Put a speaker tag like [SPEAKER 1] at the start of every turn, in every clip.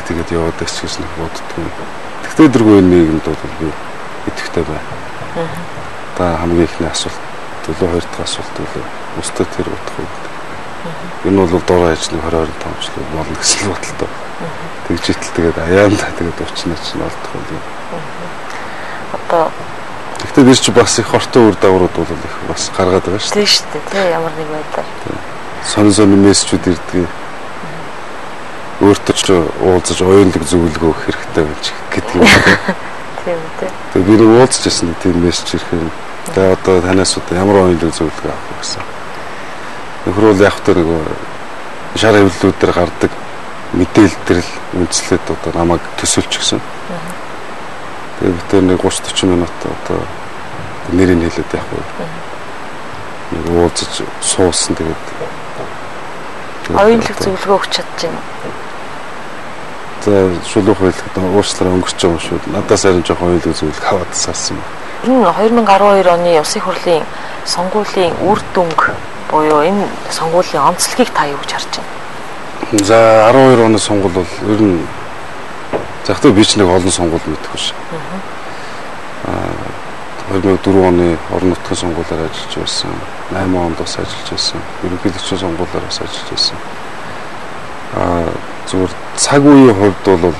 [SPEAKER 1] тэгээд яваад байсан гэж нэг боддгоо. Тэгтээ дэргүй энэ нийгэмд бол би идэвхтэй байна. Та хамгийн ихний асуулт төлөө, хоёр дахь асуулт төлөө өстө тэр бодох уу гэдэг. Энэ бол дорой аж нэг 20 25 жил болно гэсэн бодолтой. Тэгж итэл тэгээд аяанда тэгээд уучнаа чинь олдох уу.
[SPEAKER 2] Одоо
[SPEAKER 1] тэгтээ би чи бас их хортой үр дагаврууд бол их бас гаргаад байгаа шүү дээ.
[SPEAKER 2] Тийм шүү дээ. Тэ ямар нэг байдлаар.
[SPEAKER 1] Сонин сонин мессежүүд ирдэг. Өөртөө ч уулзаж оюунлаг зөвлөгөө өгөх хэрэгтэй байж гэдэг юм.
[SPEAKER 2] Тийм үү.
[SPEAKER 1] Тэгээ би нэг уулзаж байсан тийм мессеж ирэх юм. Тэгээ одоо танаас одоо ямар оюунлаг зөвлөгөө авах вэ гэсэн. Нөхөр бол яг тэр нэг шар хэвлэлүүд дээр гардаг мэдээлэл дээр л үндэслээд одоо намайг төсөөлчихсөн. Тэгээ бид тэр нэг 30 40 минут одоо нэрийг хэлээд явах уу. Нэг уулзаж суусан тэгээд
[SPEAKER 2] оюунлаг зөвлөгөө өгч чадчихэв.
[SPEAKER 1] За шулуух байлгаад уучлаарай өнгөрч байгаа юм шүү. Надаас харин жоохон оюунлаг зөвлөгөө аваад сарсан байна.
[SPEAKER 2] Энэ 2012 оны Улсын хурлын сонгуулийн үр дүнг буюу энэ сонгуулийн онцлогийг та юу гэж харж байна?
[SPEAKER 1] За 12 оны сонгуул бол ер нь за гэхдээ би ч нэг олон сонгуул мэдэхгүй шээ. 2004 оны орон нутгийн сонгуулиар ажиллаж байсан. 8 онд бас ажиллаж байсан. Ерөнхийлөгчийн сонгуулиар бас ажиллаж байсан. Зүгээр цаг үеийн хувьд бол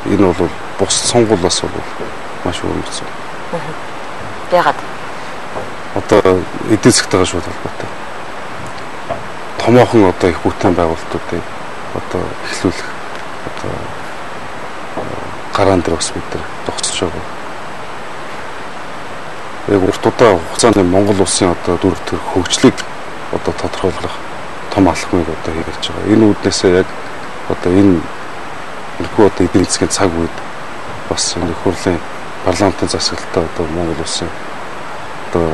[SPEAKER 1] энэ бол бус сонгуулиас бол маш өөрчлөсөн.
[SPEAKER 2] Яагаад?
[SPEAKER 1] Одоо эдийн засгтайгаа шууд холбоотой. Томоохон одоо их бүтээн байгуулалтуудыг одоо эхлүүлэх одоо гараан дээр бас бид нар зогсож байгаа. Яг урт удаан хугацаанд Монгол улсын одоо дүр төрх хөгжлийг одоо тодорхойлох том алхмыг одоо хийж байгаа. Энэ үүднээсээ яг одоо энэ энэхүү одоо эдийн засгийн цаг үед бас энэ хурлын парламентын засаглалтаа одоо Монгол улсын одоо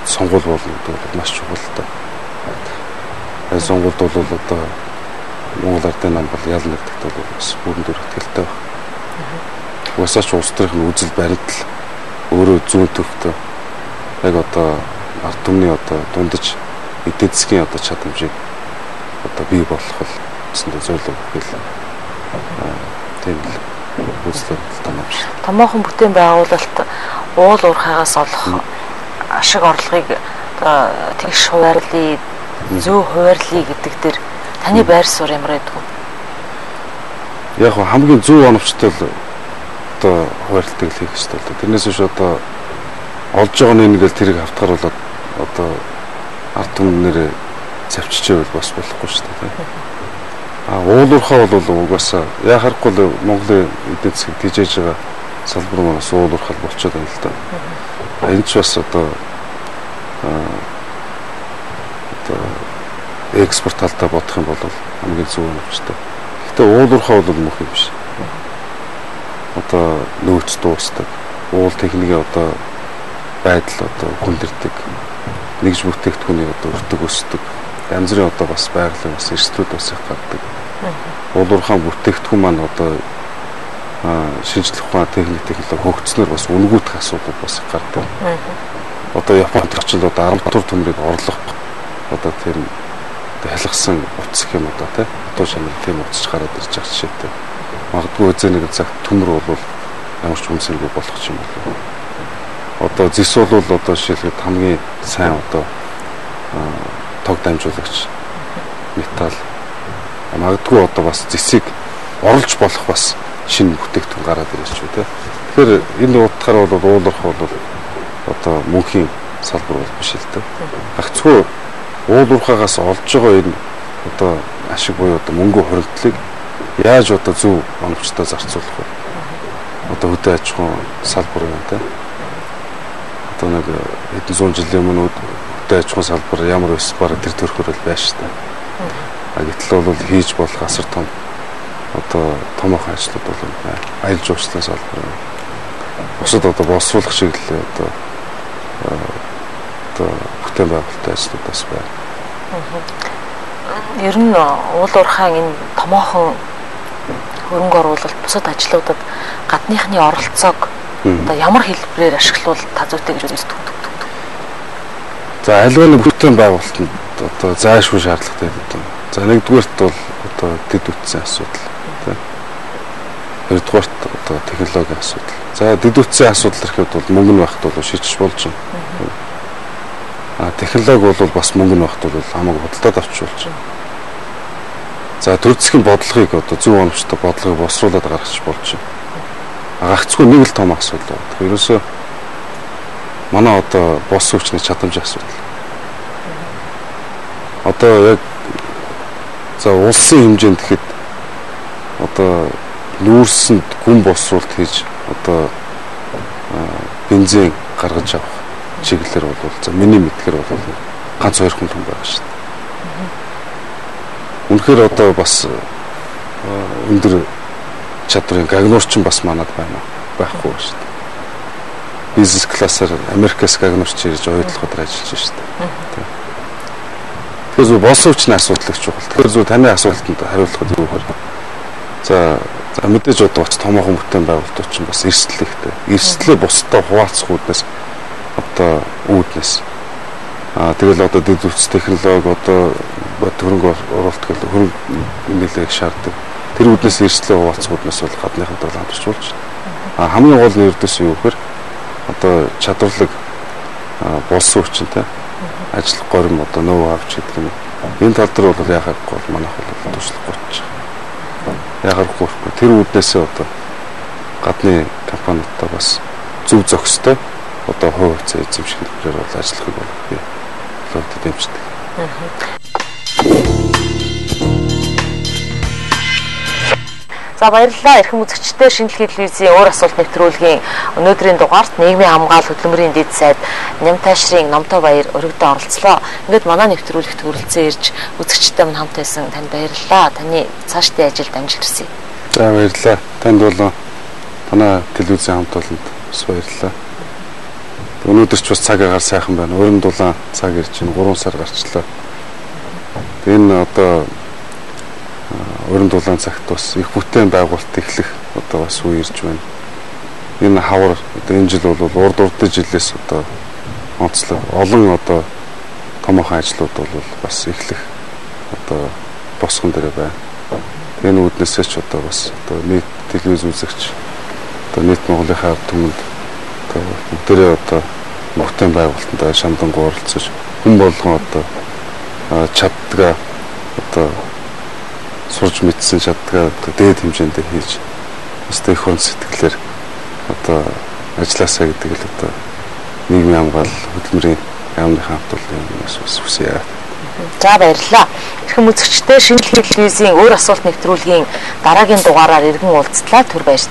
[SPEAKER 1] сонгуул болно гэдэг бол маш чухал л доо. Энэ сонгуульд бол одоо Монгол Ардын нам бол ялна гэдэгт бол бас бүрэн дүр итгэлтэй байна. Угаасаа ч улс төрийн үзэл баримтал өөрөө зүүн төвтэй яг одоо ард түмний одоо дундаж эдийн засгийн одоо чадамжийг одоо бий болгох л өсөндөө зорилго өгөх л тийм л үзэл бодолтой нам шүү.
[SPEAKER 2] Томоохон бүтээн байгуулалт уул уурхайгаас олох ашиг орлогыг одоо тэгш хуваарлаа, зөв хуваарлаа гэдэг дээр таны байр суурь ямар байдаг вэ?
[SPEAKER 1] Яг хамгийн зөв оновчтой л одоо хуваарлтыг л хийх ёстой л дээ. Тэрнээс биш одоо олж байгаа нэг л тэрийг хавтгаруулад одоо ард түмнэрээ завччихвэл бас болохгүй шүү дээ. А уул уурхай бол угаасаа яа харахгүй л Монголын эдийн засгийг тэжээж байгаа салбар маань бас уул уурхай болчиход байна л да. Энэ ч бас одоо одоо экспорт талдаа бодох юм бол хамгийн зөв оновчтой. Гэхдээ уул уурхай бол мөх юм биш. Одоо нөөц дуустдаг. Уул техникийн одоо байдал одоо хүндэрдэг. Нэгж бүтээгдэхүүний одоо өртөг өсдөг. Янз бүрийн одоо бас байгалийн бас эрсдлүүд бас их гардаг. Уул уурхайн бүтээгдэхүүн маань одоо шинжлэх ухаан техник технологи хөгжснөөр бас үнгүүтэх асуудал бас их гардаг. Одоо Японд очинд одоо арматур төмрийг орлох одоо тийм хялгасан утас гэх юм одоо тий. Одоо шанал тийм утасч гараад ирж байгаа жишээтэй. Магадгүй эзэн нэгэн цагт төмөр бол ямар ч үнсэнгүй болох юм болов. Одоо зэс бол одоо жишээлбэл хамгийн сайн одоо тог дамжуулагч металл. Магадгүй одоо бас зэсийг орлож болох бас шинэ бүтээгдэхүүн гараад ирж шүү тий. Тэгэхээр энэ утгаараа бол уулуурхай бол одоо мөнхийн салбар бол биш л дээ. Гагцхүү уул уурхайгаас олж байгаа энэ одоо ашиг буюу одоо мөнгө хоригдлыг яаж одоо зөв оновчтой зарцуулах вэ? Одоо хөдөө аж ахуйн салбар юм тий. Одоо нэг хэдэн зуун жилийн өмнө хөдөө аж ахуйн салбар ямар байсан бараг тэр төрхөөр л байж шүү дээ. А гэтэл бол хийж болох асар том одоо томоохон ажлууд бол байна. Аялал жуулчлалын салбар. Бусад одоо боловсруулах чиглэлээр одоо одоо бүтээн байгуулалтын ажлууд бас байна.
[SPEAKER 2] Ер нь уул уурхайн энэ томоохон хөрөнгө оруулалт бусад ажлуудад гадныхны оролцоог одоо ямар хэлбэрээр ашиглавал та зүйтэй гэж үздэг?
[SPEAKER 1] За аливаа нэг бүтээн байгуулалтанд одоо зайлшгүй шаардлагатай гэдэг. За нэгдүгээрт бол одоо дэд үтсэн асуудал тий. Хоёрдугаарт одоо технологийн асуудал. За дэд үтсийн асуудал ирэхэд бол мөнгө нь байхад бол шийдэж болж байна. А технологи бол бас мөнгө нь байхад бол хамаагүй худалдаад авч болж байна. За төр засгийн бодлогыг одоо зөв оновчтой бодлогыг босруулад гаргах болж байна. Гагцгүй нэг л том асуудал байна. Ерөөсөө манай одоо бос хүчний чадамжийн асуудал. Одоо яг за улсын хэмжээнд гэхэд одоо нүүрсэнд гүн босруулалт хийж одоо бензин гаргаж авах чиглэлээр бол за миний мэдгээр бол ганц хоёр хүн байгаа шүү дээ. Үнэхээр одоо бас өндөр чадварын гагнуурчин бас манад байна байхгүй шүү дээ. Бизнес классаар Америкаас гагнуурч ирж оюутлахад ажиллаж шүү дээ. Тэгэхээр зөв болсон хүчний асуудал их чухал. Тэгэхээр зөв таны асуултанд хариулахад юу вэ? За мэдээж одоо бас томоохон бүтээн байгуулалтууд чинь бас эрсдэл ихтэй. Эрсдлээ бусдад хуваалцах үүднээс одоо үүднээс. Тэгэл одоо дэд үтс технологи одоо хөрөнгө оруулалт гэл хөрөнгө нэлээх шаарддаг. Тэр үүднээс эрсдлээ хуваалцах үүднээс бол гадныхантай бол хамтарч болж байна. Хамгийн гол нь ердөөс юу гэхээр одоо чадварлаг болсон хүчинтэй ажил горим одоо нөө авч гэдэг юм. Энэ тал дээр бол яхахгүй бол манайх бол туршлахгүй ч. Яхахгүй тэр үүднээсээ одоо гадны компаниудтай бас зөв зохистой одоо хувь хувьцаа эзэмших хэлбэрээр бол ажиллахыг бол би одоо дэмждэг.
[SPEAKER 2] За баярлалаа. Эрхэм үзэгчдээ шинэ дэлхийн телевизийн өөр асуулт нэвтрүүлгийн өнөөдрийн дугаарт нийгмийн хамгаалал хөдөлмөрийн дэд сайд Нямтайшрын Номтой Баяр өргөдөө оролцлоо. Ингээд манай нэвтрүүлэгт хүрэлцэн ирж үзэгчдээ мань хамт байсан танд баярлалаа. Таны цаашдын ажилд амжилт хүсье.
[SPEAKER 1] За баярлалаа. Танд болон танай телевизийн хамт олонд бас баярлалаа. Өнөөдөр ч бас цаг агаар сайхан байна. Өрн дулаан цаг ирж байна. 3 сар гарчлаа. Энэ одоо өрн дулаан цагт бас их бүтээн байгуулалт эхлэх одоо бас үе ирж байна. Энэ хавар одоо энэ жил бол урд урдын жилээс одоо онцлог олон одоо томоохон ажлууд бол бас эхлэх одоо босгон дээр байна. Энэ үүднээсээ ч одоо бас одоо нийт телевиз үзэгч одоо нийт Монголынхаа ард түмэнд одоо бүгдээрээ одоо бүтээн байгуулалтанд шамдангуй оролцож хүн болгон одоо чаддгаа одоо сурж мэдсэн чаддгаа дээд хэмжээнд хийж бас их хүн сэтгэлээр одоо ажилласаа гэдэг л одоо нийгмийн хамгаалал хөдөлмөрийн яамны хамт олон юмс бас хүсье.
[SPEAKER 2] За баярлалаа. Эрхэм үзэгчдээ шинэ дэлхийн телевизийн өөр асуулт нэвтрүүлгийн дараагийн дугаараар иргэн уулзтлаа. Түр баяртай.